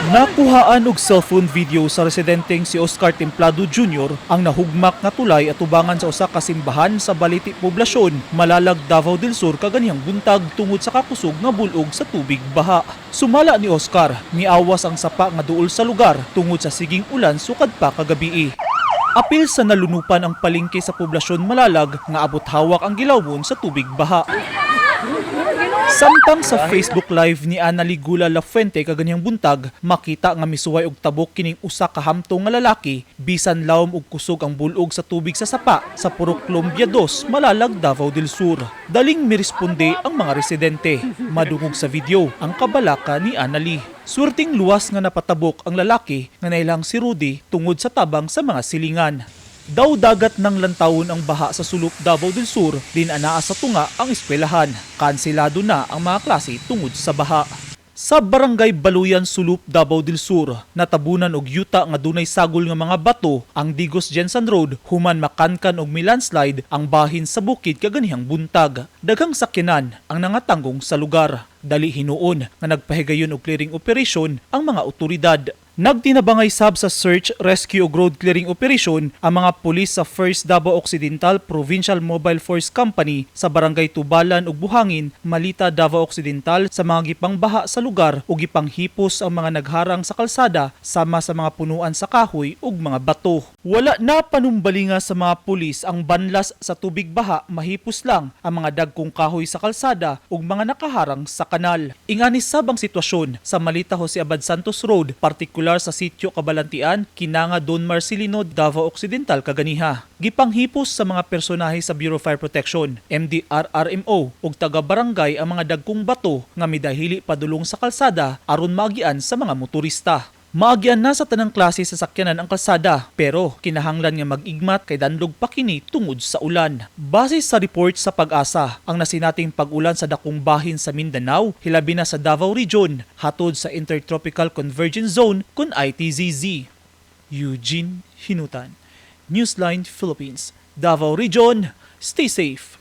Nakuhaan og cellphone video sa residenteng si Oscar Templado Jr. ang nahugmak nga tulay atubangan sa usa ka simbahan sa Baliti Poblasyon, Malalag, Davao del Sur kaganihang buntag tungod sa kakusog nga bulog sa tubig baha. Sumala ni Oscar, miawas ang sapa nga duol sa lugar tungod sa siging ulan sukad pa kagabii. Apil sa nalunupan ang palengke sa poblasyon Malalag nga abot hawak ang gilawon sa tubig baha. Samtang sa Facebook Live ni Ana Ligula Lafuente kaganihang buntag, makita nga misuway og tabok kining usa ka hamtong nga lalaki bisan lawom og kusog ang bulog sa tubig sa sapa sa Purok Lumbia 2, Malalag, Davao del Sur. Daling miresponde ang mga residente. Madungog sa video ang kabalaka ni Anali. Swerteng luwas nga napatabok ang lalaki nga nailang si Rudy tungod sa tabang sa mga silingan. Daw dagat ng lantawon ang baha sa Sulop, Davao del Sur, din anaa sa tunga ang eskwelahan. Kanselado na ang mga klase tungod sa baha. Sa Barangay Baluyan, Sulop, Davao del Sur, natabunan og yuta nga dunay sagol nga mga bato ang Digos Gensan Road human makankan og mi-landslide ang bahin sa bukid kaganihang buntag. Daghang sakyanan ang nangatanggong sa lugar. Dali hinuon nga nagpahigayon og clearing operation ang mga otoridad. Nagtinabangay sab sa search, rescue ug road clearing operation ang mga pulis sa 1st Davao Occidental Provincial Mobile Force Company sa Barangay Tubalan ug Buhangin, Malita, Davao Occidental sa mga gipangbaha sa lugar ug gipanghipos ang mga nagharang sa kalsada sama sa mga punuan sa kahoy ug mga bato. Wala na panumbalinga sa mga pulis ang banlas sa tubig baha, mahipos lang ang mga dagkong kahoy sa kalsada ug mga nakaharang sa kanal. Ingani sab ang sitwasyon sa Malita Jose Abad Santos Road, partikular sa sitio Kabalantian, Kinanga, Don Marcelino, Davao Occidental kaganiha. Gipanghipos sa mga personahe sa Bureau of Fire Protection, MDRRMO ug taga-barangay ang mga dagkong bato nga midahili padulong sa kalsada aron maagian sa mga motorista. Maagian na sa tanang klase sa sakyanan ang kalsada pero kinahanglan nga mag-igmat kay dandog pa kini tungod sa ulan. Base sa report sa PAGASA, ang nasinating pag-ulan sa dakong bahin sa Mindanao, hilabi na sa Davao Region, hatod sa Intertropical Convergence Zone kun ITCZ. Eugene Hinutan, Newsline Philippines, Davao Region, stay safe.